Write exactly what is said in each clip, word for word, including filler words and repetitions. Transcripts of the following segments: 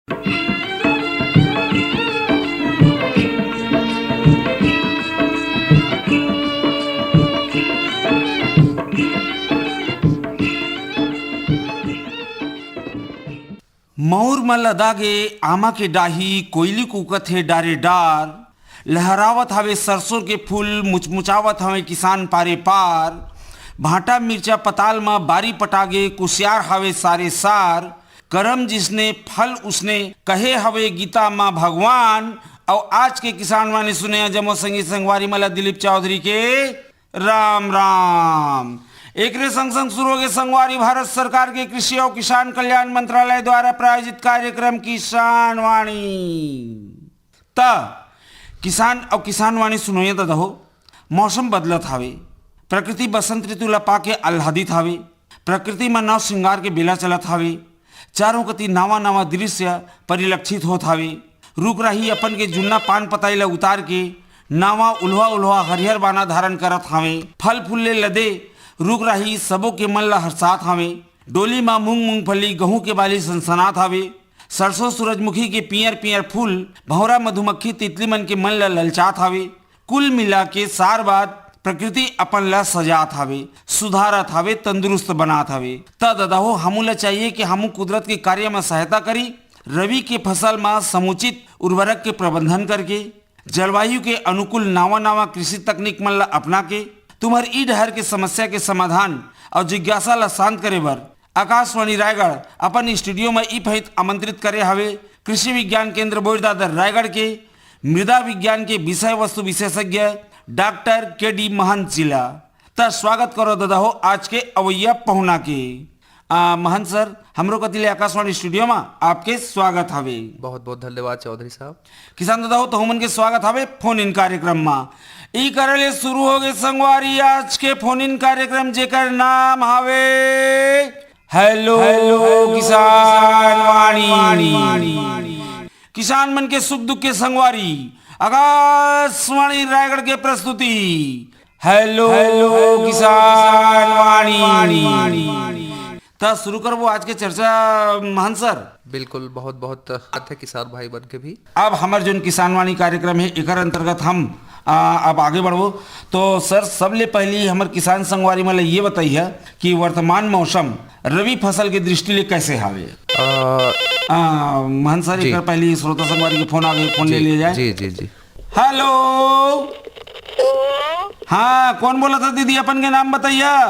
मऊर म लदा गे आमा के डाही, कोइली कूकत हे डारे डार। लहरावत हवे सरसों के फूल, मुचमुचावत हवे किसान पारे पार। भांटा मिर्चा पताल म बारी पटागे, कुसियार हवे सारे सार। करम जिसने फल उसने, कहे हवे गीता म भगवान। अउ आज के किसान वाणी सुने जम्मो संगी संगवारी मन ल दिलीप चौधरी के राम राम। एकरे संग संग शुरू होगे संगवारी भारत सरकार के कृषि अउ किसान कल्याण मंत्रालय द्वारा प्रायोजित कार्यक्रम किसान वाणी। त किसान अउ किसान वाणी सुनोइया ददा हो, मौसम बदलत हावे, प्रकृति बसंत ऋतु ला पाके आह्लादित हावे, प्रकृति म नव श्रृंगार के बेला चलत हावे, चारों कति नावा नावा दृश्य परिलक्षित होत हावे। रुख राही अपन के जुन्ना पान पताई ला उतार के नावा उल्हा उल्हा हरिहर बाना धारण करत हावे। फल फूल ले लदे रुख राही सबो के मन ला हर्षात हावे। डोली म मूंग मूंगफली गहूं के बाली सनसनात हावे। सरसों सूरजमुखी के पियर पियर फूल भौंरा मधुमक्खी तितली मन के मन ला ललचात हावे। कुल मिला के सार बात प्रकृति अपन ला सजात हावे, सुधारत हावे, तंदुरुस्त बनात हावे। त ददा हो, हमू ला चाहिए कि हमू कुदरत के कार्य म सहायता करी। रवि के फसल म समुचित उर्वरक के प्रबंधन करके, जलवायु के अनुकूल नावा नावा कृषि तकनीक मन ला अपना के, तुम्हर ई डहर के समस्या के समाधान अउ जिज्ञासा ला शांत करे बर आकाशवाणी रायगढ़ अपन स्टूडियो म ई फैत आमंत्रित करे हवे कृषि विज्ञान केंद्र बोईरदादर रायगढ़ के मृदा विज्ञान के विषय वस्तु विशेषज्ञ डॉक्टर के डी महंत जी ला। त स्वागत करो ददा हो आज के अवैया पहुना के। आ, महंत सर, हमरो कति ले आकाशवाणी स्टूडियो म आपके स्वागत हवे। बहुत बहुत धन्यवाद चौधरी साहब। किसान ददा हो, तहु मन के स्वागत हवे फोन इन कार्यक्रम म। ई करे ले शुरू होगे संगवारी आज के फोन इन कार्यक्रम, जेकर नाम हवे हेलो हेलो किसान वाणी। किसान मन के सुख दुख के संगवारी आकाशवाणी रायगढ़ के प्रस्तुति हेलो हेलो किसान वाणी। त शुरू करबो आज के चर्चा महंत सर। बिल्कुल, बहुत बहुत हाथ है किसान भाई मन के भी। अब हमर जोन किसान वाणी कार्यक्रम हे, एकर अंतर्गत हम आ, अब आगे बढ़बो। तो सर, सबले पहली हमर किसान संगवारी मन ल ये बताइए कि वर्तमान मौसम रवि फसल के दृष्टि ले कैसे हावे? आ, महंत सर, जी। एकर पहली श्रोता संगवारी के फोन आ गए, फोन ले जी, लिया जाए। जी, जी, जी। हेलो। तो हाँ, कौन बोलत हे दीदी? अपन के नाम बताइए।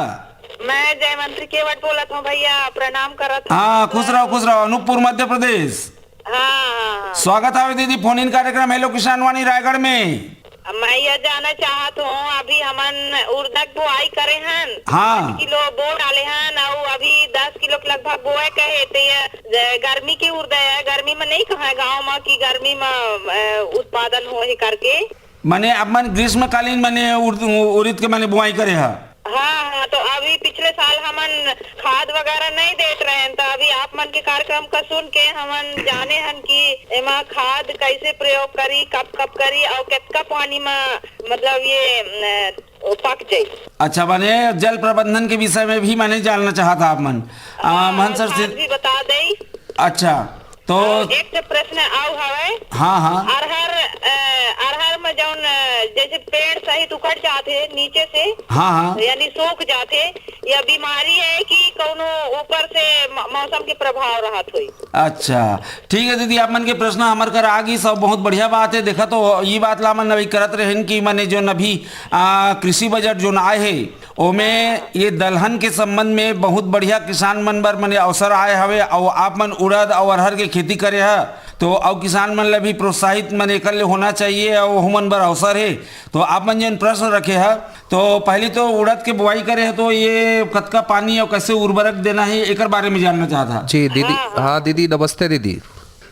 मैं जयमंत्री केवट बोलत हूँ भैया, प्रणाम करत हूँ। हाँ, खुश रहो, खुश रहो। अनूपपुर, मध्य प्रदेश। हाँ, हाँ, हाँ। स्वागत हवे दीदी फोन इन कार्यक्रम हेलो किसान वाणी रायगढ़ में। मैं यह जानना चाहत हूँ, अभी हमन उड़द के बुआई करे हन, हाँ। पाँच किलो बो डाले हन, अउ अभी दस किलो के लगभग बोए के हे, तो ये ग-, गर्मी के उड़द है, गर्मी में नहीं कहा गाँव में कि गर्मी में, अ, उत्पादन हो हे करके। माने आप मन ग्रीष्मकालीन माने उड़-, उड़द के माने बुआई करे हा? हाँ, हाँ, तो अभी पिछले साल हमन खाद वगैरह नहीं देत रहेन, तो अभी आप मन के कार्यक्रम का सुन के हमन जाने हन कि एमा खाद कैसे प्रयोग करी, कब कब करी और कितना पानी में, मतलब, ये, अ, पक जाई। अच्छा, माने जल प्रबंधन के विषय में भी माने जानना चाहत हा आप मन। आ, हाँ, महंत सर से भी बता दे। अच्छा, तो और एक ठे प्रश्न आउ हवे। हाँ, हाँ। अरहर, अ, अरहर में जौन, अ, जैसे पेड़ सहित उखड़ जात हे नीचे से, हाँ, हाँ। यानी सूख जात हे, यह बीमारी है कि कौनो ऊपर से म-, मौसम के प्रभाव रहत होई? अच्छा, ठीक है दीदी, आप मन के प्रश्न हमर कर आ गिस, सब बहुत बढ़िया बात है। देखा तो ये बात ला मन अभी करत रहेन कि माने जौन अभी, आ, कृषि बजट जौन आए हे, ओमे ये दलहन के संबंध में बहुत बढ़िया किसान मन बर मने अवसर आए हवे, अउ आप मन उड़द अउ अरहर के खेती करे ह, तो अउ किसान मन ल भी प्रोत्साहित मने एकर ले होना चाहिए, अउ ओहू मन बर अवसर हे। तो आप मन जेन प्रश्न रखे ह, तो पहली तो उड़द के बुआई करे ह, तो ये कतका पानी अउ कैसे उर्वरक देना हे, एकर बारे में जानना चाहत ह। जी दीदी। हाँ, हाँ। हाँ दीदी, नमस्ते दीदी।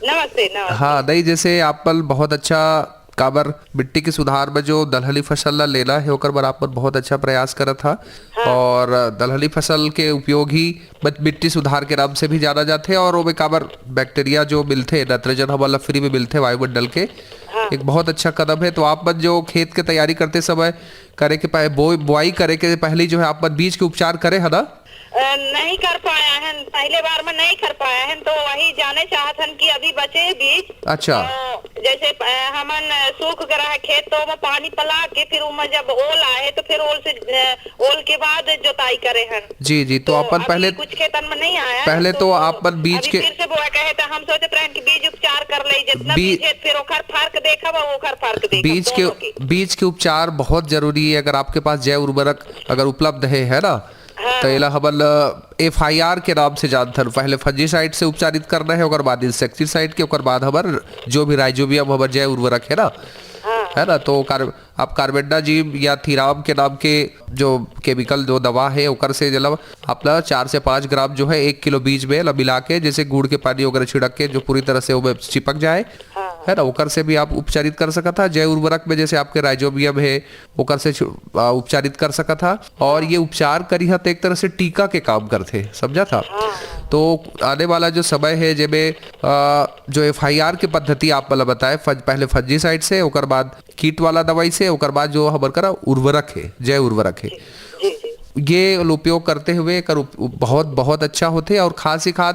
नमस्ते, नमस्ते। हाँ दई, जैसे आप मन बहुत अच्छा काबर मिट्टी के सुधार बर जो दलहनी फसल ला लेना हे, ओकर बर आप मन बहुत अच्छा प्रयास करत हा। हाँ। और दलहनी फसल के उपयोग ही मत-, मिट्टी सुधार के नाम से भी जाना जाथे और ओमे काबर बैक्टीरिया जो मिलथे, नाइट्रोजन हमन ला फ्री में मिलथे वायुमंडल के, हाँ। एक बहुत अच्छा कदम है। तो आप मन जो खेत के तैयारी करते समय करे के पह-, बो-, बुआई करे के पहले जो है आप मन बीज के उपचार करे है ना? अ, नहीं कर पाया है, पहले बार में नहीं कर पाया है, तो वही जाने चाहत हन कि अभी बचे हे बीज। अच्छा। तो जैसे, अ, हमन सूख गे रहा खेत, तो ओमा पानी पला के फिर ओमा जब ओल आए, तो फिर ओल से, अ, ओल के बाद जोताई करे हन। जी, जी, तो तो अपन अभी पहले, कुछ खेतन में नहीं आया, पहले तो तो आप अपन बीज अभी के फिर से बोआ कहे, तो हम सोचत रहन कि बीज उपचार कर ले, जितना बी-, बीज है, फिर ओखर फर्क देखब और ओखर फर्क देखब, बीज के, दोनों के। बीज के उपचार बहुत जरूरी है। अगर आपके पास जैव उर्वरक अगर उपलब्ध है, है ना, हाँ। तो एला हमन, अ, एफ आई आर के नाम से जानथन। पहले फंजीसाइड से उपचारित करना है, ओकर बाद इंसेक्टिसाइड के, ओकर बाद हमर जो भी राइजोबियम हमर जैव उर्वरक है ना, हाँ। है ना, तो कार-, आप कार्बेंडाजिम या थीराम के नाम के जो केमिकल जो दवा है, ओकर से, मतलब, अपना चार से पाँच ग्राम जो है एक किलो बीज में ला मिला के, जैसे गुड़ के पानी वगैरह छिड़क के, जो पूरी तरह से वो चिपक जाए, हाँ। है ना, ओकर से भी आप उपचारित कर सकत हा। जैव उर्वरक में जैसे आपके राइजोबियम है, ओकर से छु-, आ, उपचारित कर सकत हा। और ये उपचार करी हा, तो एक तरह से टीका के काम करथे, समझा था? हाँ। तो आने वाला जो समय है, जेमे, आ, जो एफ आई आर के पद्धति आप वाला बताए, फंज-, पहले फंजीसाइड से, ओकर बाद कीट वाला दवाई से, ओकर बाद जो हमर करा उर्वरक है, जैव उर्वरक है, जी, जी। ये उपयोग करते हुए एकर उप-, उप-, बहुत, बहुत अच्छा होथे। और खास ही खास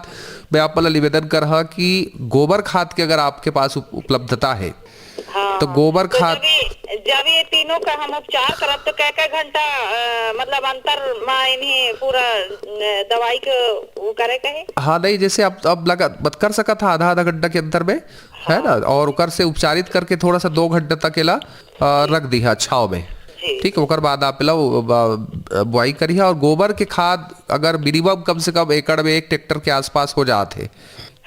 मैं आप वाला निवेदन करहा कि गोबर खाद के अगर आपके पास उप-, उपलब्धता है, हाँ, तो गोबर तो खाद जब ये, जब ये तीनों का हम उपचार करब, तो कै कै घंटा, अ, मतलब, अंतर मा इन्हीं पूरा, अ, दवाई के वो करे के है? हाँ, नहीं, जैसे आप, अब लगा, मत कर सकत हा आधा, आधा घंटा के अंतर में, है ना? हाँ। और ओकर से उपचारित करके थोड़ा सा दो घंटे तक एला, अ, रख दिहा छाव में। जी। ठीक है, ओकर बाद आप एला, अ, ब-, बुआई करिहा। और गोबर के खाद अगर मिनिमम, कम से कम, एकड़ में एक ट्रैक्टर के आसपास हो जात है,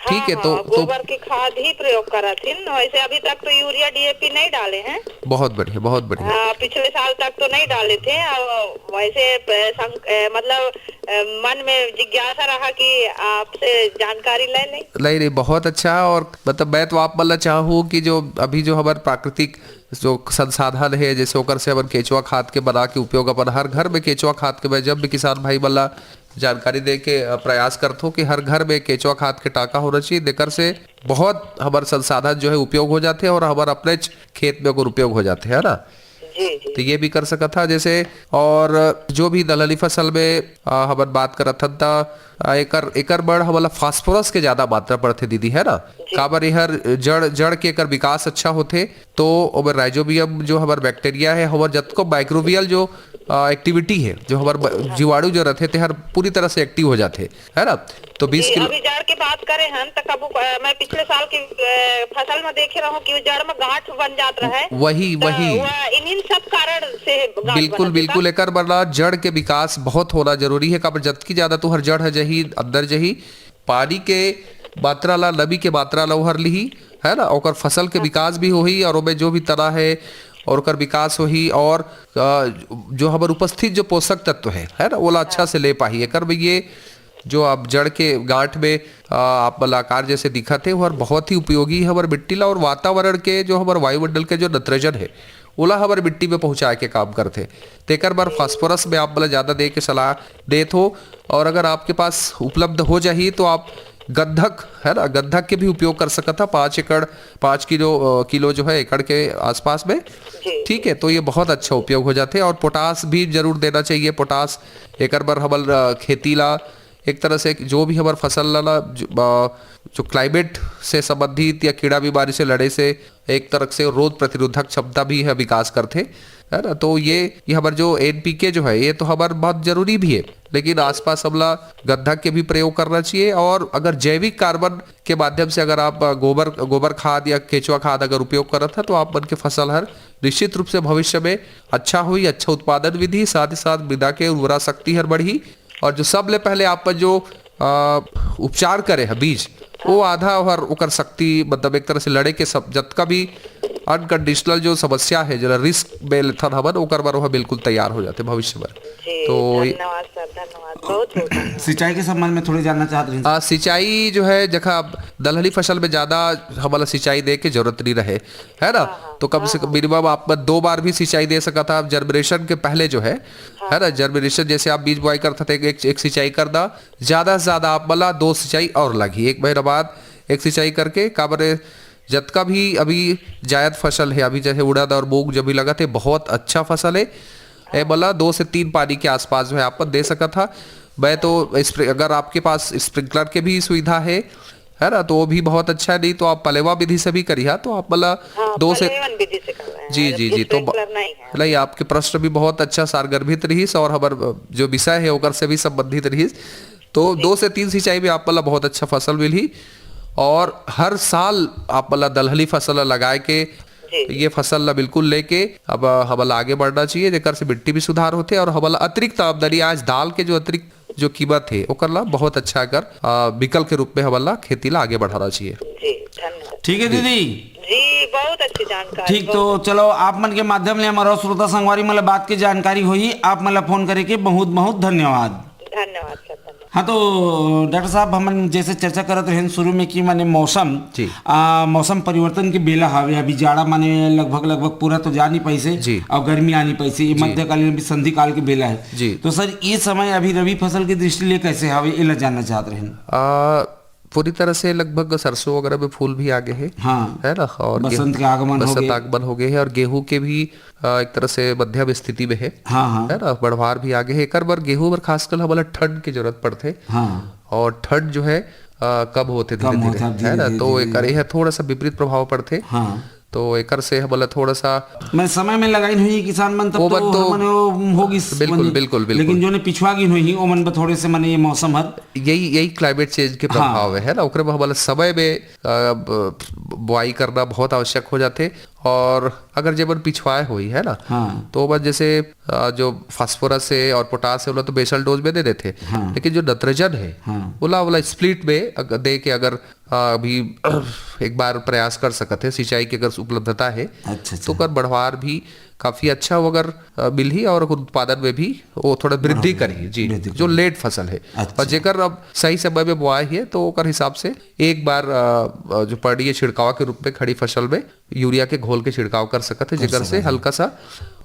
ठीक है, हाँ, तो, हाँ, तो गोबर के खाद ही प्रयोग करत हिन। वैसे अभी तक तो यूरिया, डी ए पी नहीं डाले हैं। बहुत बढ़िया, बहुत बढ़िया। हाँ, पिछले साल तक तो नहीं डाले थे। और वैसे, अ, संक-, अ, मतलब, अ, मन में जिज्ञासा रहा कि आपसे जानकारी ले लें। नहीं, नहीं, बहुत अच्छा। और मतलब, मैं तो आप मन ला चाहूँ कि जो अभी जो हमारे प्राकृतिक जो संसाधन है, जैसे ओकर से अपन केचुआ खाद के बना के उपयोग, अपन हर घर में केचुआ खाद के, मैं जब भी किसान भाई मन ला जानकारी दे के, अ, प्रयास करथों कि हर घर में केचुआ खाद के टाका होना चाहिए। देकर से बहुत हमर संसाधन जो है उपयोग हो जाते हैं और हमर अपने खेत में ओकर उपयोग हो जाते हैं, है ना? जी, जी। तो ये भी कर सकत हा जैसे, और जो भी दलहनी फसल में, अ, हमन बात करत हन, त, अ, एकर, एकर बर हमन ला फास्फोरस के ज्यादा मात्रा पड़थे दीदी, है ना? जी। काबर एहर जड़, जड़ के एकर विकास अच्छा होथे, तो ओमे राइजोबियम जो हमर बैक्टीरिया है, हमर जतको माइक्रोबियल जो, अ, एक्टिविटी है, जो हमर ब-, जीवाणु जो रहथे, तेहर पूरी तरह से एक्टिव हो जाथे, है ना? तो बीस जी, किलो अभी जड़ के बात करे हन, त कबू, अ, मैं पिछले साल के, अ, फसल में देखे रहूं कि वो जड़ में गांठ बन जात रहा है। वही, त वही। वह इन्हीं सब कारण से गांठ बिल्कुल, बनत हे बिल्कुल। का? एकर बर ना जड़ के विकास बहुत होना जरूरी है। काबर जतकी ज्यादा तुहर जड़ है जही, अंदर जही, पानी के मात्रा ला, नमी के मात्रा ला उहर लिही, है ना? ओकर फसल के विकास भी होही और ओमे जो भी तना है और ओकर विकास होही और, अ, जो हमर उपस्थित जो पोषक तत्व है, है ना, ओला अच्छा से ले पाही। एकर में ये जो आप जड़ के गांठ में, अ, आप मन ला आकार जैसे दिखत हे, ओहर बहुत ही उपयोगी हे हमर मिट्टी ला और वातावरण के जो हमर वायुमंडल के जो नत्रजन हे, ओला हमर मिट्टी में पहुंचाए के काम करथे। तेकर बर फास्फोरस में आप मन ला ज्यादा दे के सलाह देत हो। और अगर आपके पास उपलब्ध हो जाही तो आप गंधक, है ना, गंधक के भी उपयोग कर सकत हा, पाँच एकड़, पाँच किलो, अ, किलो जो है एकड़ के आसपास में। जी। ठीक है, तो ये बहुत अच्छा उपयोग हो जाथे। और पोटास भी जरूर देना चाहिए। पोटास एकर बर हमन, अ, खेती ला एक तरह से जो भी हमर फसल ला ना, जो, अ, जो क्लाइमेट से संबंधित या कीड़ा बीमारी से लड़े से एक तरह से रोग प्रतिरोधक क्षमता भी है, विकास करथे, है ना? तो ये, ये हमर जो एन पी के जो है, ये तो हमर बहुत जरूरी भी है, लेकिन आसपास हमला गंधक के भी प्रयोग करना चाहिए। और अगर जैविक कार्बन के माध्यम से अगर आप, अ, गोबर, गोबर खाद या केचुआ खाद अगर उपयोग करत है, तो आप मन के फसल हर निश्चित रूप से भविष्य में अच्छा होही, अच्छा उत्पादन विधि, साथ ही साथ मृदा के उर्वरा शक्ति हर बढ़ही। और जो सबले पहले आप जो, अ, उपचार करे है बीज, वो आधा हर ओकर शक्ति, मतलब, एक तरह से लड़े के सब, जतका भी अनकंडीशनल जो समस्या है, जेला रिस्क में लेथन हमन, ओकर बर ओह बिल्कुल तैयार हो जाथे भविष्य बर। जी, तो ये धन्यवाद सर, धन्यवाद, बहुत बहुत धन्यवाद। सिंचाई के संबंध में थोड़ी जानना चाहत रही। आ, सिंचाई जो है, जखा दलहनी फसल में ज्यादा हमला सिंचाई दे के जरूरत नहीं रहे, है ना? हाँ, हाँ, तो कम से कम हाँ, हाँ। मिनिमम आप दो बार भी सिंचाई दे सकत हा, आप जर्मिनेशन के पहले जो है, हाँ। है ना, जर्मिनेशन जैसे आप बीज बुआई करत हा, तो एक, एक, एक सिंचाई कर दा, ज्यादा से ज्यादा आप मन ला दो सिंचाई और लगही, एक महीना बाद एक सिंचाई करके। काबर जतका भी अभी जायद फसल है, अभी जैसे उड़द और मूंग जो भी लगत है, बहुत अच्छा फसल है। ए मन ला दो से तीन पानी के आसपास जो है आप मन दे सकत हा। मैं तो स्प्रि-, अगर आपके पास स्प्रिंकलर के भी सुविधा है, है ना, तो वो भी बहुत अच्छा है। नहीं तो आप पलेवा विधि से भी करिहा, तो आप मतलब हाँ, दो से पलेवन विधि से कर रहे हैं। जी, जी, जी, तो ब-, स्प्रिंकलर नहीं है। नहीं, आपके प्रश्न भी बहुत अच्छा सारगर्भित रहिस और हमर जो विषय है ओकर से भी संबंधित रहिस। तो दो से तीन सिंचाई में आप मतलब बहुत अच्छा फसल मिलही और हर साल आप मतलब दलहनी फसल लगाए के जी। ये फसल ला बिल्कुल लेके अब हमला आगे बढ़ना चाहिए, जेकर से मिट्टी भी सुधार होथे और हमला अतिरिक्त आमदनी, आज दाल के जो अतिरिक्त जो कीमत है, ओकर ला बहुत अच्छा अगर, अ, विकल्प के रूप में हमला खेती ला आगे बढ़ाना चाहिए। जी, धन्यवाद। ठीक है जी। दीदी। जी, बहुत अच्छी जानकारी, ठीक, बहुत तो अच्छी। चलो, आप मन के माध्यम ले हमारा श्रोता संगवारी मन ला बात के जानकारी होही। आप मन ला फोन करे के बहुत बहुत धन्यवाद। धन्यवाद सर, धन्यवाद। हाँ, तो डॉक्टर साहब, हमन जैसे चर्चा करत रहेन शुरू में कि माने मौसम, जी। आ, मौसम परिवर्तन के बेला हवे। अभी जाड़ा माने लगभग, लगभग पूरा तो जा नहीं पाइसे, जी। और गर्मी आ नहीं पाइसे, ये जी। मध्यकालीन अभी संधि काल के बेला है। जी। तो सर, ये समय अभी रबी फसल की दृष्टि ले कैसे हवे, एला जानना चाहत रहेन। आ, पूरी तरह से लगभग सरसों वगैरह में फूल भी आ गए हैं, हाँ। है ना, और बसंत गेहूं, के आगमन हो बसंत गए। आगमन हो गए हैं और गेहूं के भी, आ, एक तरह से मध्यम स्थिति में है, हाँ, हाँ। है ना, बढ़वार भी आ गए हैं। एकर बर गेहूं बर खासकर हमला ठंड की जरूरत पड़थे, हाँ। और ठंड जो है, आ, कम होते कम धीरे-धीरे, होता है ना, धीरे-धीरे, तो धीरे-धीरे। एकर ये थोड़ा सा विपरीत प्रभाव पड़थे। हाँ। तो एकर से हमला थोड़ा सा मैं समय में लगाइन होही किसान मन, तब वो तो बन तो हमन वो होगिस बिल्कुल, बने। बिल्कुल, बिल्कुल। लेकिन जो ने पिछुआ गिन होही, ओमन बर थोड़े से माने ये मौसम हर यही, यही climate change के प्रभाव हाँ। है, है ना, ओकरे बर हमला समय में, अ, ब-, बुआई करना बहुत आवश्यक हो जाथे। और अगर जेमन पिछुआए होही, है ना, हाँ। तो ओमन जैसे, अ, जो phosphorus है और potash है, ओला तो basal dose में दे देथे, हाँ। लेकिन जो नत्रजन है, हाँ। ओला, ओला split में अग-, दे के अगर, अ, अभी एक बार प्रयास कर सकत है, सिंचाई की अगर उपलब्धता है, अच्छा, अच्छा। तो ओकर बढ़वार भी काफी अच्छा वो अगर, अ, मिलही और उत्पादन में भी वो थोड़ा वृद्धि बढ़ावा करही, जी, वृद्धि जो करही। Late फसल है। अच्छा। और जेकर अब सही समय में बुआई है, तो ओकर हिसाब से एक बार, अ, अ, जो पड़िए छिड़काव के रूप में खड़ी फसल में यूरिया के घोल के छिड़काव कर सकत है, कर जेकर से सकत है। हल्का सा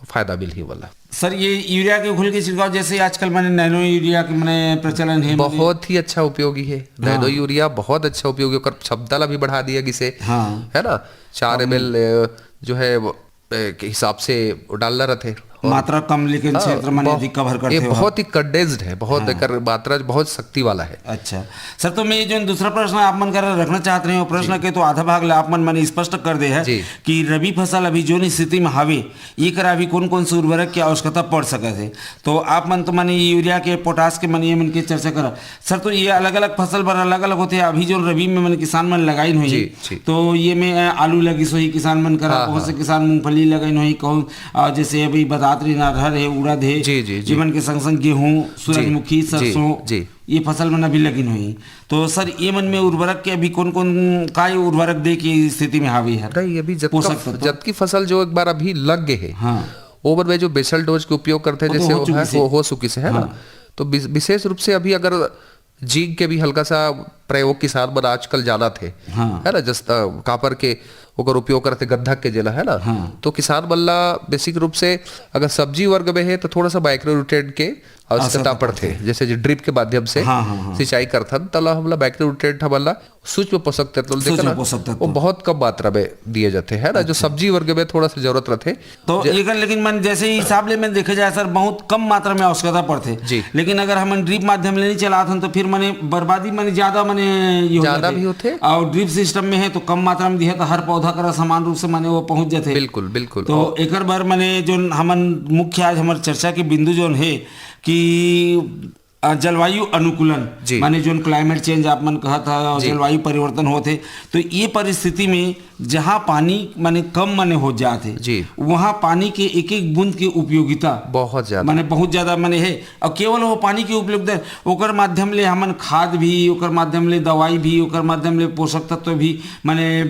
फायदा मिलही वाला। सर, ये यूरिया के घोल के छिड़काव, जैसे आजकल माने नैनो यूरिया के माने प्रचलन है, माने बहुत ही अच्छा उपयोगी है। हाँ। नैनो यूरिया बहुत अच्छा उपयोगी, ओकर क्षमता ला भी बढ़ा दिया गिसे, हाँ। है ना, चार कम एम एल, अ, जो है वो, अ, के हिसाब से डालना रहथे। और मात्रा कम, लेकिन हाँ, क्षेत्र माने बहु-, अधिक cover करथे ये वो। बहुत ही condensed है, बहुत हाँ। एकर मात्रा बहुत शक्ति वाला है। अच्छा सर, तो मैं ये जो दूसरा प्रश्न आप मन कर रखना चाहत रहे हो, प्रश्न जी। के तो आधा भाग ला आप मन माने स्पष्ट कर दे है जी। कि रबी फसल अभी जो स्थिति में हवे, एकर अभी कौन-कौन से उर्वरक की आवश्यकता पड़ सकत है? तो आप मन तो माने यूरिया के, पोटाश के, माने ये मन के चर्चा करा। सर, तो ये अलग-अलग फसल बर अलग-अलग होथे। अभी जो रबी में माने किसान मन लगाइन होही, जी, जी। तो ये में, अ, आलू लगिस होही किसान मन करा, हाँ, बहुत हाँ। से किसान मूंगफली लगाइन होही, कहूँ, अ, जैसे अभी बतात रही ना, अरहर है, उड़द है, जी, जी, जी। ये मन के संग-संग गेहूं, जी, सूरजमुखी, जी, सरसों, जी। ये फसल मन अभी लगिन होही। तो सर, ये मन में उर्वरक के अभी कौन-कौन, का ये उर्वरक दे के स्थिति में हावी है? नहीं, अभी जतका पोषक फ-, तत्व? जतकी फसल जो एक बार अभी लग गए है, हाँ। वो मन में जो basal dose के उपयोग करते हैं, वो तो जैसे हो वो है, चुकी से। वो हो चुकी से, है ना? हाँ। तो विस-, विशेष रूप से अभी अगर जिंक के भी हल्का सा प्रयोग किसान मन आजकल जानत हे, हाँ। है ना? जस, अ, कापर के ओकर उपयोग करथे गंधक के जेला, है ना? हाँ। तो किसान मन ला बेसिक रूप से अगर सब्जी वर्ग में हे, तो थोड़ा सा माइक्रोन्यूट्रिएंट के आवश्यकता आवश्यकता पड़थे, पड़थे। जैसे जो ड्रिप के माध्यम से हाँ, हाँ, हाँ। सिंचाई करथन, तला हमला माइक्रोन्यूट्रिएंट हमन ला सूक्ष्म पोषक तत्व सूक्ष्म देखे ना, पोषक तत्व। वो बहुत कम मात्रा में दिए जाते हैं, है ना? जो अच्छा। सब्जी वर्ग में थोड़ा सा जरूरत रहते। तो जे- एकर लेकिन मन जैसे ही हिसाब ले में देखे जाए सर, बहुत कम मात्रा में आवश्यकता पड़थे। जी। लेकिन अगर हमन ड्रिप माध्यम ले नहीं चलात हन, तो फिर मने बर्बादी मने ज्यादा मने ये हो ज्यादा जाथे। भी होथे। और ड्रिप सिस्टम में है, तो कम मात्रा में दिहे, तो हर पौधा करा समान रूप से मने वो पहुंच जाथे। बिल्कुल, बिल्कुल। तो और एकर बर मने जो हमन मुख्य आज हमर चर्चा के बिंदु जोन है कि अ, जलवायु अनुकूलन, जी। माने जोन क्लाइमेट चेंज आप मन कहत ह, जी। जलवायु परिवर्तन होत हे, तो ये परिस्थिति में जहाँ पानी माने कम माने हो जात हे, जी। वहाँ पानी के एक-एक बूंद के उपयोगिता बहुत ज्यादा। माने बहुत ज्यादा माने हे। और केवल वो पानी के उपयोगिता, ओकर माध्यम ले हमन खाद भी, ओकर माध्यम ले दवाई भी, ओकर माध्यम ले पोषक तत्व भी माने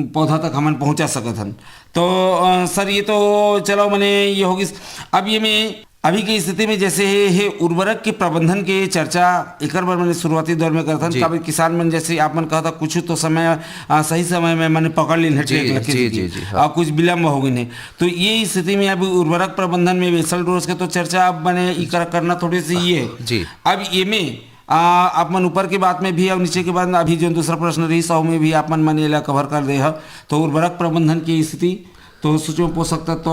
पौधा तक हमन पहुँचा सकत हन। तो, अ, सर, ये तो चलो माने ये होगिस। अब ये में अभी के स्थिति में जैसे हे, हे उर्वरक के प्रबंधन के चर्चा एकर बर मैंने शुरुआती दौर में करथन, जी। काबर किसान मन जैसे आप मन कहत ह, कुछ तो समय, आ, सही समय में मैंने पकड़ लीन हे जी, ट्रैक लगे जी, जी, जी, हाँ। और कुछ विलम्ब हो गए हैं। तो ये स्थिति में अभी उर्वरक प्रबंधन में basal dose के तो चर्चा अब मैंने ई कर, करना थोड़े से ये है। जी। अब ये में, आ, आप मन ऊपर की बात में भी और नीचे की बात में अभी जो दूसरा प्रश्न रही, सौ में भी आप मन मैंने एला कवर कर दे ह। तो उर्वरक प्रबंधन की स्थिति तो सूक्ष्म पोषक तत्व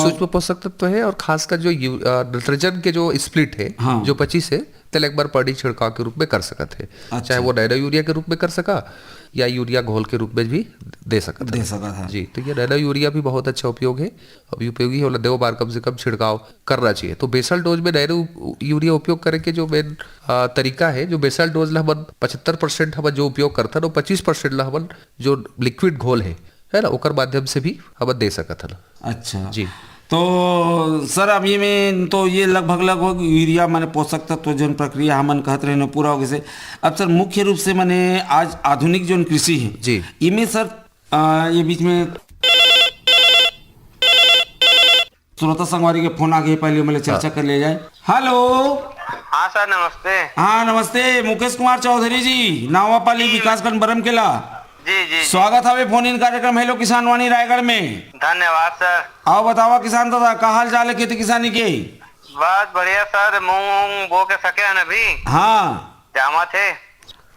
सूक्ष्म पोषक तत्व है और खासकर जो यू-, अ, नाइट्रोजन के जो स्प्लिट है, हाँ। जो पच्चीस है, तेला एक बार per day छिड़काव के रूप में कर सकत हे। अच्छा। चाहे वो नैनो यूरिया के रूप में कर सका या यूरिया घोल के रूप में भी दे सकत दे हन। सकत हे। जी, तो ये नैनो यूरिया भी बहुत अच्छा उपयोग है, अभी उपयोगी है, ओला दो बार कम से कम छिड़काव करना चाहिए। तो basal dose में नैनो यूरिया उपयोग करे के जो मेन तरीका है, जो basal dose ला हमन पचहत्तर परसेंट हमन जो उपयोग करथन, वो पच्चीस परसेंट ला हमन जो लिक्विड घोल है, है ना, ओकर माध्यम से भी हमन दे सकत हन। अच्छा जी। तो सर, अब ये में तो ये लगभग लगभग यूरिया माने पोषक तत्व जोन प्रक्रिया हमन कहत रहे न, पूरा हो गइसे। अब सर, मुख्य रूप से माने आज आधुनिक जोन कृषि है जी। इमे सर, आ, ये बीच में श्रोता संगवारी के फोन आ गए, पहले ओमे ले चर्चा हाँ। कर लिया जाए। हेलो। हाँ सर, नमस्ते। हाँ नमस्ते, मुकेश कुमार चौधरी जी, नावापाली जी। विकासखंड बरमकेला। जी जी जी। स्वागत हवे फोन इन कार्यक्रम हेलो किसान वाणी रायगढ़ में। धन्यवाद सर। आओ बतावा किसान दादा, का हाल चाल है खेती किसानी के? बस बढ़िया सर, मूंग बो के सके हन अभी। हाँ। जामा थे।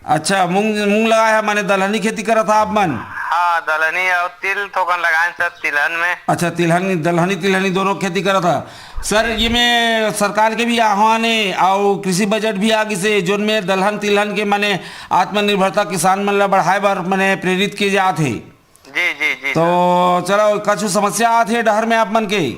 अच्छा, मूंग, मूंग लगाए है, माने दलहनी खेती करत हा आप मन? हाँ, दलहनी और तिल थोकन लगाए सर तिलहन में। अच्छा, तिलहन, दलहनी तिलहनी दोनों खेती करत हा। सर, ये में सरकार के भी आह्वान है और कृषि बजट भी आ गिसे, जोन में दलहन तिलहन के माने आत्मनिर्भरता किसान मन ला बढ़ाए बर माने प्रेरित किए जात है। जी जी जी तो सर। चलो, कछु समस्या आत है डहर में आप मन के?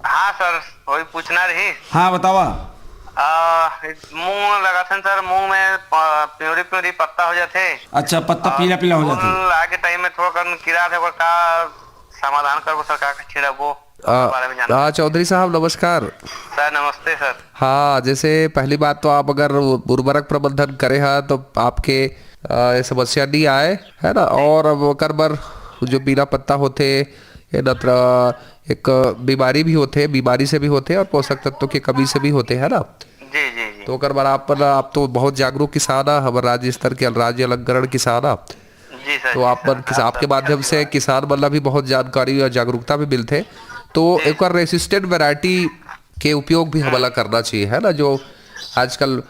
हाँ सर, वही पूछना रही। हाँ, बतावा। आ, मूंग लगाथन सर, मूंग में प-, प्योरी प्योरी पत्ता हो जाथे। अच्छा, पत्ता और पीला पीला हो जाथे। फूल आए के टाइम में थोड़ा कन कीड़ा थे, ओकर का समाधान करबो सर, का छिड़कबो, आ, ओकर बारे में जानकारी। आ, चौधरी साहब, नमस्कार। सर नमस्ते सर। हाँ, जैसे पहली बात तो आप अगर उर्वरक प्रबंधन करे हा तो आपके आ, ये समस्या नहीं आए, है ना। और अब ओकर बर जो पीला पत्ता होथे, ये नत्र एक बीमारी भी होथे, बीमारी से भी होथे और पोषक तत्व की कमी से भी होथे, है ना। जी जी जी। तो ओकर बर आप, आप तो बहुत जागरूक किसान आ, हमर राज्य स्तर के राज्य अलंकरण किसान आ। जी सर, तो जी आप सर, मन किस-, आप आपके सब माध्यम से किसान मन ला भी बहुत जानकारी और जागरूकता भी मिलथे। तो जी। एक resistant variety के उपयोग भी हमला करना चाहिए, है ना, जो आजकल,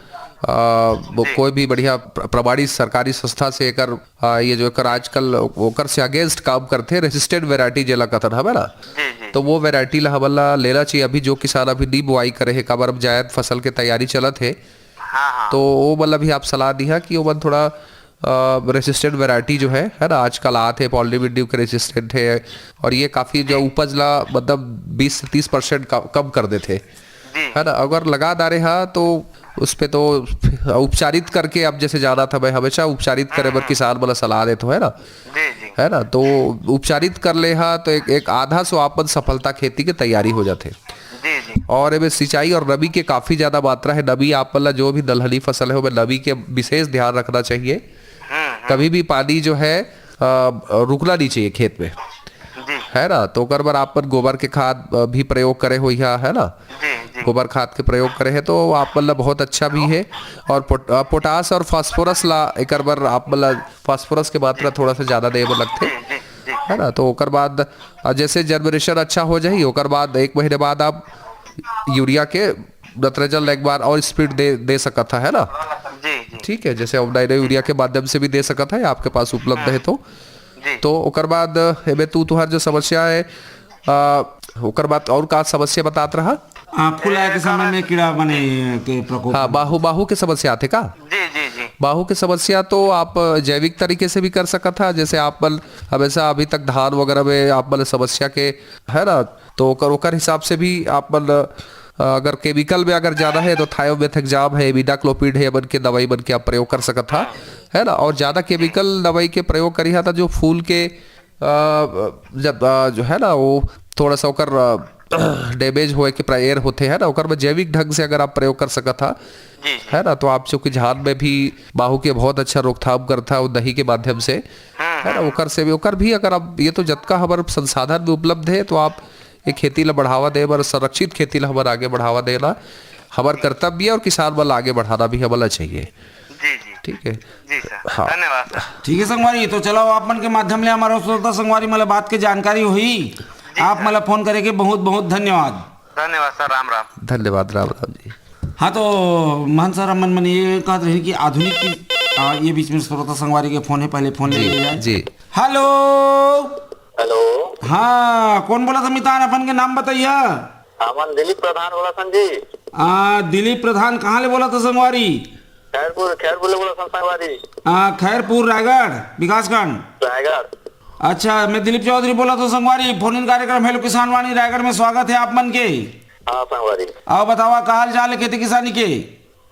आ, वो जी। कोई भी बढ़िया प्र-, प्रमाणित सरकारी संस्था से एकर, आ, ये जो एकर आजकल ओकर से against काम करथे, resistant variety जेला कथन हवे ना, जी जी। तो वो variety ला हमला लेना चाहिए। अभी जो किसान अभी नी बुआई करे हे, काबर अब जायद फसल के तैयारी चलत हे, हाँ हाँ। तो वो मतलब भी आप सलाह दिहा कि वो मन थोड़ा, आ, resistant variety जो है, है ना, आजकल आत हे, पॉलिनेबिडियम के resistant है, और ये काफी जो उपज ला मतलब बीस से तीस परसेंट का, कम कर देथे, जी। है ना। अगर लगा डारे हा तो उस पे तो उपचारित करके, अब जैसे जाना था, मैं हमेशा उपचारित करे बर हम्म। किसान मन ला सलाह देथों, है ना। जी जी। है ना, तो उपचारित कर ले हा तो एक, एक आधा सौ आपन सफलता खेती के तैयारी हो जाथे। जी जी। और एमे सिंचाई और नमी के काफी ज्यादा मात्रा है। नमी आप मन ला जो भी दलहनी फसल है, ओमे नमी के विशेष ध्यान रखना चाहिए। हम्म हम्म। कभी भी पानी जो है, अ, रुकना नहीं चाहिए खेत में, जी। है ना। तो ओकर बर आप मन गोबर के खाद, अ, भी प्रयोग करे होइहा, है ना। जी जी। गोबर खाद के प्रयोग करे है तो आप मन ला बहुत अच्छा भी है। और पोट-, अ, पोटास और फास्फोरस ला, एकर बर आप मन ला फास्फोरस के मात्रा थोड़ा सा ज्यादा देवे बर लगथे, जी जी जी। है ना। तो ओकर बाद, अ, जैसे जर्मिनेशन अच्छा हो जाही, ओकर बाद एक महीने बाद आप यूरिया के नत्रजन ला एक बार और स्प्रिट दे, दे सकत हा, है ना। जी जी। ठीक है, जैसे अब डायरे यूरिया के माध्यम से भी दे सकत हा, आपके पास उपलब्ध है तो। जी। तो ओकर बाद, अ, एमे तू, तुहार जो समस्या है, अ, ओकर बाद और का समस्या बतात रहा? आ, फूल आए के समय में कीड़ा माने के प्रकोप। हाँ, माहू, माहू के समस्या आथे का? जी जी जी। माहू के समस्या तो आप जैविक तरीके से भी कर सकत हा, जैसे आप मन हमेशा अभी तक धान वगैरह में आप मन समस्या के, है ना, तो ओकर, ओकर हिसाब से भी आप मन, अ, अगर केमिकल में अगर ज्यादा है तो थायोमेथेक्जाम है, इमिडाक्लोपिड है, ये मन के दवाई मन के आप प्रयोग कर सकत हा, है ना। और ज्यादा केमिकल दवाई के प्रयोग करिहा तो जो फूल के, अ, जब, अ, जो है ना, वो थोड़ा सा ओकर, अ, डैमेज होए के प्राय होथे, है ना, ओकर में जैविक ढंग से अगर आप प्रयोग कर सकत हा, जी जी। है ना, तो आप चूंकि धान में भी माहू के बहुत अच्छा रोकथाम करथा वो दही के माध्यम से, हम्म है ना, हम्म। ओकर से भी, ओकर भी अगर आप, ये तो जतका हमर संसाधन में उपलब्ध है, तो आप ये खेती ला बढ़ावा दे बर, संरक्षित खेती ला हमर आगे बढ़ावा देना हमर कर्तव्य और किसान मन ला आगे बढ़ाना भी हमला चाहिए। जी जी। ठीक है। जी सर, हाँ। धन्यवाद सर। ठीक है संगवारी, तो चलो आप मन के माध्यम ले हमारा श्रोता संगवारी मन ला बात के जानकारी होही। जी आप सर। मन ला फोन करे के बहुत बहुत धन्यवाद। धन्यवाद सर, राम राम। धन्यवाद, राम राम जी। हाँ, तो महंत सर, हमन मन ये कहत रहे कि आधुनिक की, आ, ये बीच में श्रोता संगवारी के फोन है, पहले फोन ले जी, लिया जाए। जी। हेलो। हेलो। हाँ, कौन बोलत हे मितान, अपन के नाम बताइया। हमन दिलीप प्रधान बोलत हन जी। आ, दिलीप प्रधान, कहाँ ले बोलत हो संगवारी? खैरपुर, खैरपुर ले बोलत हन संगवारी। आ, खैरपुर, रायगढ़ विकासखंड। रायगढ़। अच्छा, मैं दिलीप चौधरी बोलत हूँ संगवारी, फोन इन कार्यक्रम हेलो किसान वाणी रायगढ़ में स्वागत है आप मन के। हाँ संगवारी। अउ बतावा, का हाल चाल है खेती किसानी के?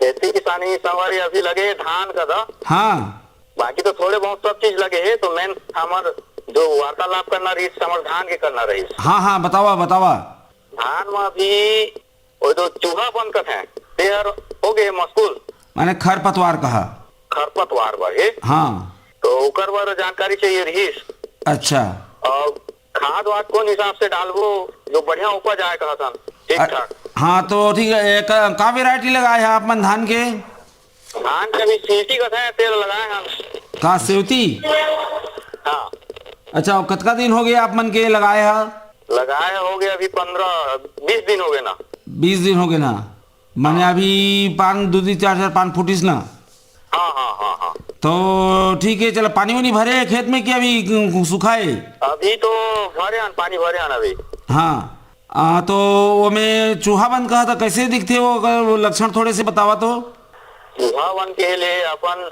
खेती किसानी संगवारी अभी लगे धान का दा। हाँ। बाकी तो थोड़े बहुत सब चीज लगे है, तो मेन हमर जो वार्तालाप करना रही, हमर धान के करना रही। हाँ हाँ, बतावा बतावा। धान में अभी वो जो चूहा बन कथे, तेहर हो गए मशगूल। माने खरपतवार कहा। खरपतवार बर हे। हाँ। तो ओकर बर जानकारी चाहिए रहीस। अच्छा। और खाद वाद कौन हिसाब से डालबो जो बढ़िया उपज आए कहत हन, ठीक अ-, ठाक। हाँ, तो ठीक है, एक, का वेराइटी लगाए हैं आप मन धान के? धान के अभी सीटी कथे, तेल लगाए हन। का सेवती? हाँ। अच्छा, कतका दिन हो गए आप मन के लगाए हा? लगाए हो गए अभी पन्द्रह बीस दिन हो गए ना। बीस दिन हो गए ना, माने हाँ। अभी पान दो दिन चार चार पान फूटिस ना। हाँ हाँ हाँ हाँ। तो ठीक है, चलो, पानी वानी भरे है खेत में कि अभी सूखा है? अभी तो भरे हन, पानी भरे हन अभी। हाँ। आ, तो ओमे चूहा बन कहा था, कैसे दिखथे वो, अगर वो लक्षण थोड़े से बतावा तो। चूहा बन के ले अपन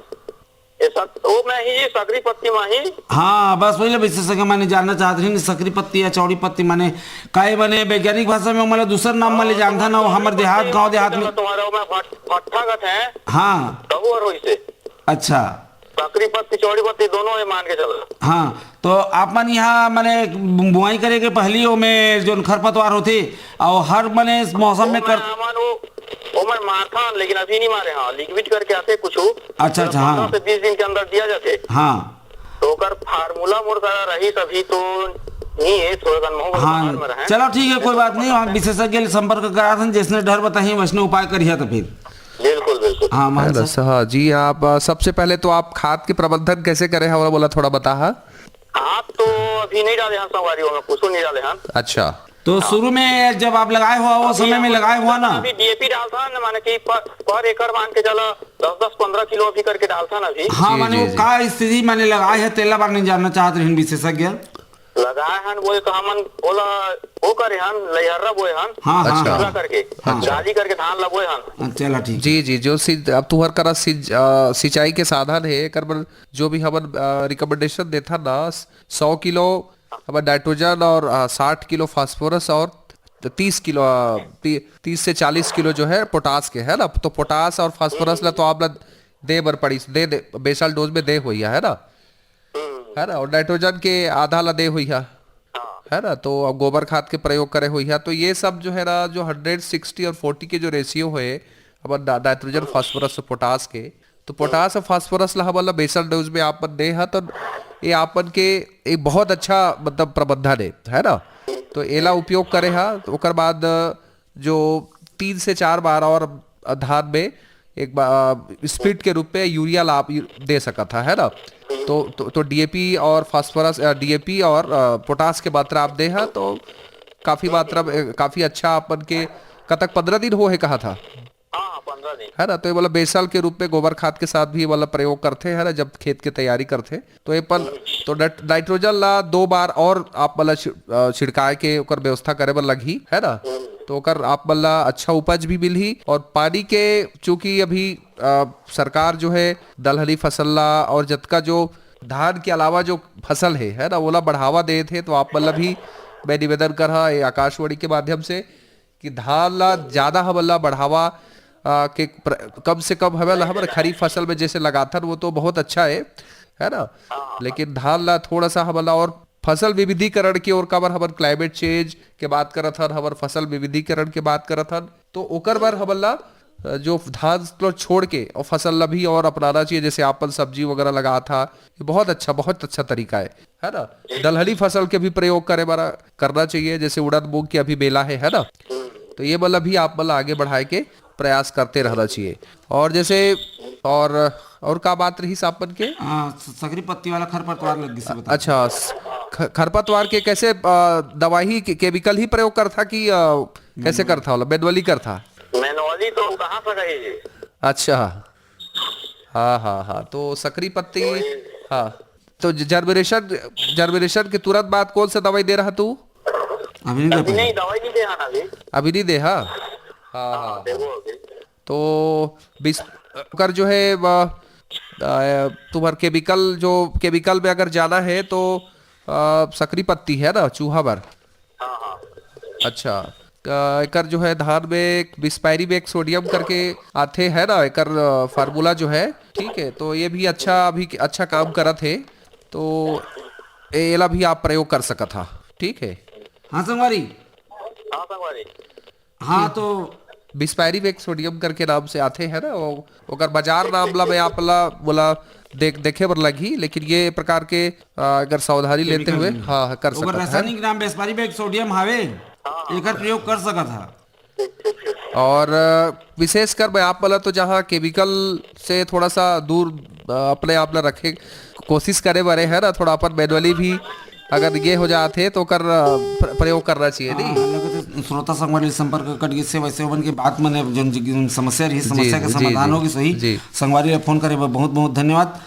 ये सब, वो मैं ही सकरी पत्ती में ही। हाँ, बस वही ले विशेषज्ञ माने जानना चाहत रहिन, सकरी पत्ती या चौड़ी पत्ती माने काहे, माने वैज्ञानिक भाषा में ओमन ला दूसर नाम माने जानथन, वो हमर देहात, गांव देहात में। तुम्हारा मैं भट-, भट्ठा गत है। हाँ। कबूर होइसे। अच्छा। सकरी पत्ती, चौड़ी पत्ती दोनों है मान के चलो। हाँ, तो आप मन यहाँ माने बुआई करे के पहली ओमे जोन खरपतवार होथे, और हर माने मौसम में कर ओमन वो, ओमन मारथन, लेकिन अभी नहीं मारे। हाँ, लिक्विड करके आते कुछ। अच्छा, अच्छा, हाँ। पन्द्रह से बीस दिन के अंदर दिया जाते। हाँ। तो ओकर फार्मूला मोर करा रही, तभी तो नहीं है, थोड़ा कन महू हाँ, बाहर में रहे। चलो ठीक है, कोई बात नहीं, हम विशेषज्ञ ले संपर्क कराथन, जैसने डर बताही वैसने उपाय करिहा तो फिर। बिल्कुल, बिल्कुल। हाँ, महंत साहब। हाँ जी, आप, अ, सबसे पहले तो आप खाद के प्रबंधन कैसे करे हैं, वो बोला थोड़ा बता हा। खाद तो अभी नहीं डाले हैं संगवारी, ओमे कुछ नहीं डाले हैं। अच्छा। तो शुरू में जब आप लगाए हुआ, वो समय में लगाए हुआ ना? अभी डीएपी डालता है ना, माने कि पर, पर एकड़ मान के चला दस दस पन्द्रह किलो अभी करके डालता ना अभी। हाँ, जी, माने जी, वो जी। का स्थिति माने लगाए है, तेला बार नहीं जानना चाहत रहिन विशेषज्ञ। लगाए हन बोले तो हमन ओला वो करे हन, लैहर्रा बोए हन। हाँ, हाँ, अच्छा। हाँ। करके, हाँ। जाली करके धान ला बोए हन। हाँ, चला ठीक। जी, जी, जो सिंच-, अब तुहर करा सिंच-, अ, सिंचाई के साधन है, एकर बर जो भी हमन, अ, रिकमेंडेशन देथन ना, सौ किलो हमर नाइट्रोजन और, अ, साठ किलो फास्फोरस और त-, तीस किलो, अ, ती-, तीस से चालीस किलो जो है पोटास के, है ना? तो पोटास और फास्फोरस ला तो आप ला दे बर पड़ी, दे, दे, बेसल डोज में दे होइहा, है ना? है ना? और नाइट्रोजन के आधा ला दे होइहा, है ना? तो अब गोबर खाद के प्रयोग करे होइहा। तो ये सब जो है ना, जो हंड्रेड सिक्सटी और फोर्टी के जो रेशियो है, अपन ना-, नाइट्रोजन, फास्फोरस और पोटास के, तो पोटास और फास्फोरस ला हमन ला बेसल डोज में आप मन दे हा, तो ये आप मन के एक बहुत अच्छा, मतलब, प्रबंधन है, है ना? तो एला उपयोग करे हा, तो ओकर बाद जो तीन से चार बार और धान में एक बार स्प्लिट के रूप में यूरिया ला आप दे सकत हा, है ना? तो, तो, तो डीएपी और फास्फोरस, अ, डीएपी और, अ, पोटास के मात्रा आप दे हा, तो काफी मात्रा में, काफी अच्छा आप मन के, कतक पन्द्रह दिन हो है कहा था? हाँ, हाँ, पन्द्रह दिन। है ना, तो ये वाला बेसल के रूप में गोबर खाद के साथ भी ये वाला प्रयोग करथे, है ना, जब खेत के तैयारी करथे, तो ये पल, तो नाइट-, नाइट्रोजन ला दो बार और आप वाला छि-, अ, छिड़काए के ओकर व्यवस्था करे बर लगही, है ना? तो ओकर आप मन ला अच्छा उपज भी मिलही। और पानी के, चूंकि अभी, अ, सरकार जो है दलहनी फसल ला और जतका जो धान के अलावा जो फसल है, है ना, ओला बढ़ावा देत हे, तो आप मन ला भी मैं निवेदन करहा ये आकाशवाणी के माध्यम से कि धान ला ज्यादा हमन ला बढ़ावा, आ, के प्र-, कम से कम हमन ला, हमन खरीफ फसल में जैसे लगाथन, वो तो बहुत अच्छा है, है ना? लेकिन धान ला थोड़ा सा हमन ला और फसल विविधीकरण के ओर, काबर हमन क्लाइमेट चेंज के बात करत हन, हमन फसल विविधीकरण के बात करत हन, तो ओकर बर हमन ला, अ, जो धान ला छोड़ के और फसल ला भी और अपनाना चाहिए, जैसे आपन सब्जी वगैरह लगात हा, ये बहुत अच्छा, बहुत अच्छा तरीका है, है ना? दलहनी फसल के भी प्रयोग करे बर करना चाहिए, जैसे उड़द मूंग के अभी बेला है, है ना? तो ये वाला भी आप मन ला आगे बढ़ाए के प्रयास करते रहना चाहिए। और जैसे, और, और का बात रही साहब मन के? हाँ, स-, सकरी पत्ती वाला खरपतवार लग गई से बता। अच्छा, स-, ख-, खरपतवार के कैसे, अ, दवाई के, केमिकल ही प्रयोग करथा कि, अ, कैसे करथा वाला? मैनुअली करथा? मैनुअली तो कहाँ से कही जी? अच्छा, हाँ, हाँ, हाँ, तो सकरी पत्ती, वही। हाँ, तो ज-, जर्मिनेशन, जर्मिनेशन के तुरंत बाद कौन सा दवाई दे रहा तू? अभी नहीं दे अभी पाया। नहीं, दवाई नहीं दे रहा अभी। अभी नहीं दे, हाँ? हाँ, हाँ, हाँ। तो बिस ओकर जो है, अ, अ, तुम्हार केमिकल, जो केमिकल में अगर जाना है तो, अ, सकरी पत्ती है ना चूहा बर? हाँ, हाँ। अच्छा, अ, एकर जो है धान में एक बिस्पायरी में एक सोडियम करके आथे है ना, एकर, अ, फार्मूला जो है, ठीक है, तो ये भी अच्छा, अभी अच्छा काम करत है, तो ए-, एला भी आप प्रयोग कर सकत हा, ठीक है। हाँ संगवारी। हाँ संगवारी। हाँ, तो बिस्पायरी में एक सोडियम करके नाम से आथे है ना, वो, ओकर बाजार नाम ला मैं आप ला बोला देख, देखे बर लगही, लेकिन ये प्रकार के, अ, अगर सावधानी लेते हुए, हाँ, हाँ, कर सकत है। रासायनिक नाम बिस्पायरी में एक सोडियम हावे, एकर प्रयोग कर सकत हा। और, अ, विशेषकर मैं आप बोला तो जहाँ केमिकल से थोड़ा सा दूर, अ, अपने आप ला रखे कोशिश करे बरे है ना, थोड़ा अपन मैनुअली भी अगर ये हो जात है तो ओकर, अ, प्र-, प्रयोग करना चाहिए, नहीं? हाँ, लगत है श्रोता संगवारी संपर्क कट गिस हे, वैसे ओमन के बात मने जोन, जोन समस्या रही, जी, समस्या के जी, समाधान जी, हो गिस होही। जी। संगवारी ला फोन करे बर बहुत बहुत धन्यवाद।